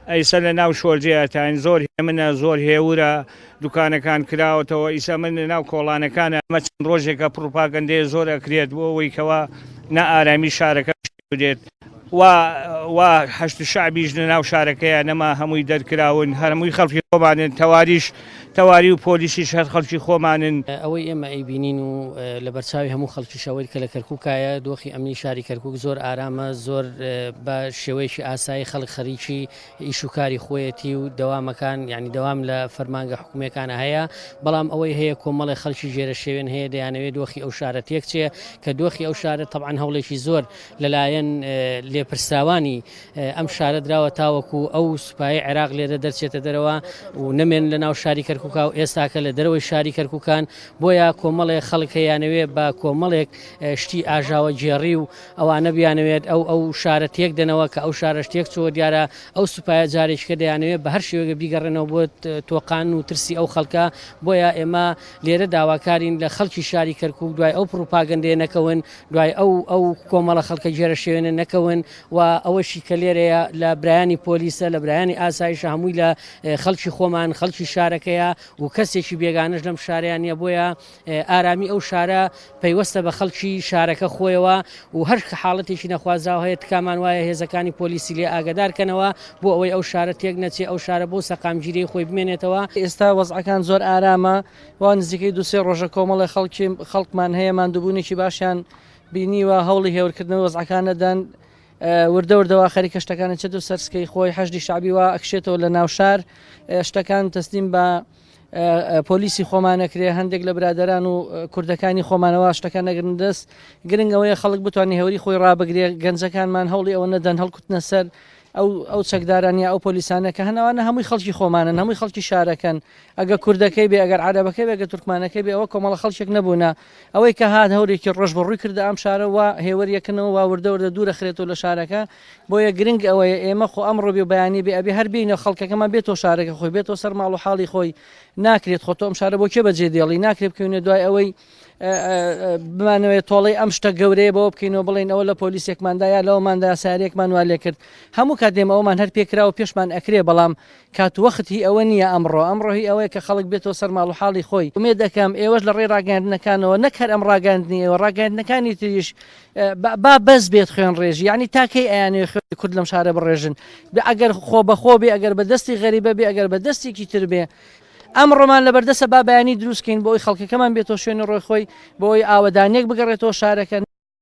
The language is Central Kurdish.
ئیسە لە ناو شۆرجەیە تاین زۆر هێمنە زۆر هێورە دوکانەکان کراوەتەوە ئیسە من لە ناو کۆڵانەکانە ئەمە چەند ڕۆژێکە پڕوپاگەندەیە زۆر ئەکرێت بۆ ئەوەی کەوا نائارامی شارەکە بدێت و و حەشد شەعبیش لە ناو شارەکەیە نەما هەمووی دەرکراون هەرمووی خەڵکی خۆمانن تەواریش تەواری و پۆلیسیش هەر خەڵکی خۆمانن. ئەوەی ئێمە ئەیبینین و لەبەرچاوی هەموو خەڵکیش ئەوەی کە لە کەرکوکایە دۆخی ئەمنی شاری کەرکوک زۆر ئارامە زۆر بە شێوەیەکی ئاسایی خەڵک خەریکی ئیش و کاری خۆیەتی و دەوامەکان یعنی دەوام لە فەرمانگە حکومیەکانە هەیە بەڵام ئەوەی هەیە کۆمەڵی خەڵکی ژێرە شێوێن هەیە دەیانەوێت دۆخی ئەو شارە تێکچێ کە دۆخی ئەو شارە تەبعەن هەوڵێکی زۆر لەلایەن لێپرسراوانی ئەم شارە دراوە تاوەکو ئەو سوپای عێراق لێرە دەرچێتە دەرەوە و نەمێن لە ناو شاری کەرکووکا و ئێستاکە لە دەرەوەی شاری کەرکووکان بۆیە کۆمەڵێک خەڵک هەیانەوێ بە کۆمەڵێک شتی ئاژاوە گێڕی و ئەوانە بیانەوێت ئەو ئەو شارە تێک دەنەوە کە ئەو شارەش تێک چووە دیارە ئەو سوپایە جارێکیکە دەیانەوێت بە هەر شێوەیەک بیگەڕێنەوە بۆ تۆقان و ترسی ئەو خەڵکە بۆیە ئێمە لێرە داواکارین لە خەڵکی شاری کەرکووک دوای ئەو پڕوپاگەندەیە نەکەون دوای ئەو ئەو کۆمەڵە خەڵکە گێرە شێوێنە نەکەون و ئەوەشی کە لێرەیە لە برایانی پۆلیسە لە برایانی ئاسایشە هەمووی لە خەڵکی خۆمان خەڵکی شارەکەیە و کەسێکی بێگانەش لەم شارەیان نییە بۆیە ئارامی ئەو شارە پەیوەستە بە خەڵکی شارەکە خۆیەوە و هەر حاڵەتێکی نەخوازراو هەیە تکامان وایە هێزەکانی پۆلیسی لێ ئاگادار کەنەوە بۆ ئەوەی ئەو شارە تێک نەچێ ئەو شارە بۆ سەقامگیری خۆی بمێنێتەوە. ئێستا وەزعەکان زۆر ئارامە وا نزیکەی دوو سێ ڕۆژە کۆمەڵێ خەڵکی خەڵکمان هەیە ماندووبوونێکی باشیان بینیوە هەوڵی هێورکردنەوەی وەزعەکان ئەدەن وردە وردە وا خەریکە شتەکان ئەچێتەوە سەر سکەی خۆی حەشدی شەعبی وا ئەکشێتەوە لە ناو شار شتەکان تەسلیم بە پۆلیسی خۆمان نەکرێ هەندێک لە برادران و کوردەکانی خۆمانەوە شتەکان نەگرن دەست گرنگ ئەوەیە خەڵک بتوانێت هێوری خۆی ڕابگرێ گەنجەکانمان هەوڵی ئەوە نەدەن هەڵکوتنە سەر ئەو ئەو چەکداران یا ئەو پۆلیسانە کە هەنەوانە هەمووی خەڵکی خۆمانن هەمووی خەڵکی شارەکەن ئەگە کوردەکەی بێ ئەگەر عەرەبەکەی بێ ئەگە تورکمانەکەی بێ ئەوە کۆمەڵە خەڵکێک نەبوونە ئەوەی کە هات هەورێکی ڕەش بە ڕووی کردە ئەم شارە وا هێوەریەکەنەوە وا وردە وردە دوورەخرێتەوە لە شارەکە بۆیە گرنگ ئەوەیە ئێمە خۆ ئەمڕۆ بێ و بەیانی بێ ئەبێ هەر بێینەوە خەڵکەکەمان بێتەوە شارەکە خۆی بێتەوە سەر ماڵ و حاڵی خۆی ناکرێت خۆ تۆ ئەم شارە بۆ کێ بەجێ دێڵی ناکرێت بکەوینە دوای ئەوەی بمانەوێت تۆڵەی ئەم شتە گەورەیە بەوە بکەینەوە بڵێین ئەوە لە پۆلیسێکماندا یا لەوەماندا سارێکمان وا لێکرد هەموو کات ئێمە ئەومان هەر پێکرا و پێشمان ئەکرێ بەڵام کات و وەخت هی ئەوە نییە ئەمڕۆ ئەمڕۆ هی ئەوەیە کە خەڵک بێتەوە سەر ماڵ و حاڵی خۆی ئومێد دەکەم ئێوەش لە ڕێی ڕاگەیاندنەکانەوە نەک هەر ئەم ڕاگەیاندنی ئێوە ڕاگەیاندنەکانی تریش با بەس بێت خوێن ڕێژی یعنی تا کەی ئەیانەوێ خوێنی کورد لەم شارە بڕێژن ئەگەر خۆ بەخۆ بێ ئەگەر بە دەستی غەریبە بێ ئەگەر بە دەستێکی تر بێ ئەمڕۆمان لەبەردەستە با بەیانی دروست کەین بۆ ئەوەی خەڵکەکەمان بێتەوە شوێنی ڕۆی خۆی بۆ ئەوەی ئاوەدانیەک بگەڕێتەوە شارەکە.